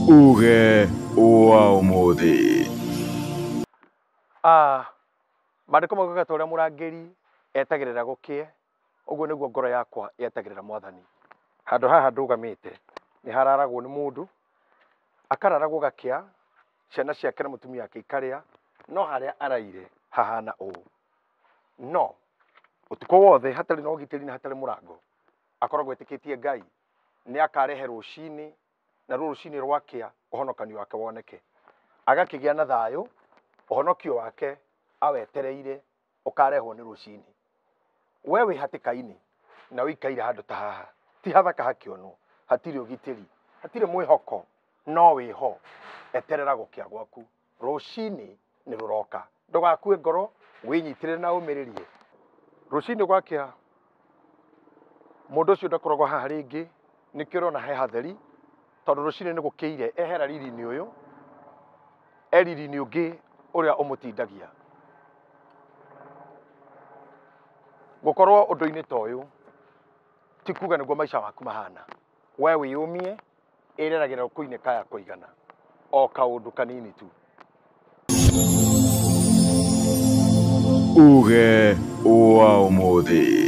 Uge wa ũmũthĩ. Maandĩko maugaga ta ũrĩa mũrangĩri etagĩrĩra gũkĩe, ũguo nĩguo ngoro yakwa yetagĩrĩra Mwathani. Handũ haha ndũgamĩte nĩ hararagwo nĩ mũndũ, akarara gũgakĩa, ciana ciake na mũtumia wake ikarĩa, no harĩa araire hahana ũũ. No ũtukũ wothe hatarĩ na ũgitĩri na hatarĩ mũrango, akoragwo etĩkĩtie Ngai nĩ akarehe rũcinĩ, na ruo rũcinĩ rwakĩa ũhonokanio wake woneke. Agakĩgĩa na thayũ, ũhonokio wake awetereire ũkarehwo nĩ rũcinĩ. We wĩ hatĩka-inĩ na ũikaire handũ ta haha, ti hathaka hakĩonwo, hatirĩ ũgitĩri, hatirĩ mwĩhoko, no wĩho, eterera gũkĩa gwaku. Rũcinĩ nĩ rũroka. Ndũgakue ngoro, wĩnyitĩrĩre na ũmĩrĩrie. Rũcinĩ gwakĩa, mũndũ ũcio ndakoragwo haha rĩngĩ, nĩkĩo ũrona he hatheri, tondũ rũcinĩ nĩ gũkĩire, ehera riri-inĩ ũyũ, e riri-inĩ ũngĩ ũrĩa ũmũtindagia. Gũkorwo ũndũ-inĩ ta ũyũ ti kuga nĩguo maica maku mahana. We wĩyũmie, ĩreragĩra rũkũ-inĩ kaya kũigana, o kaũndũ kanini tu. Uge wa ũmũthĩ.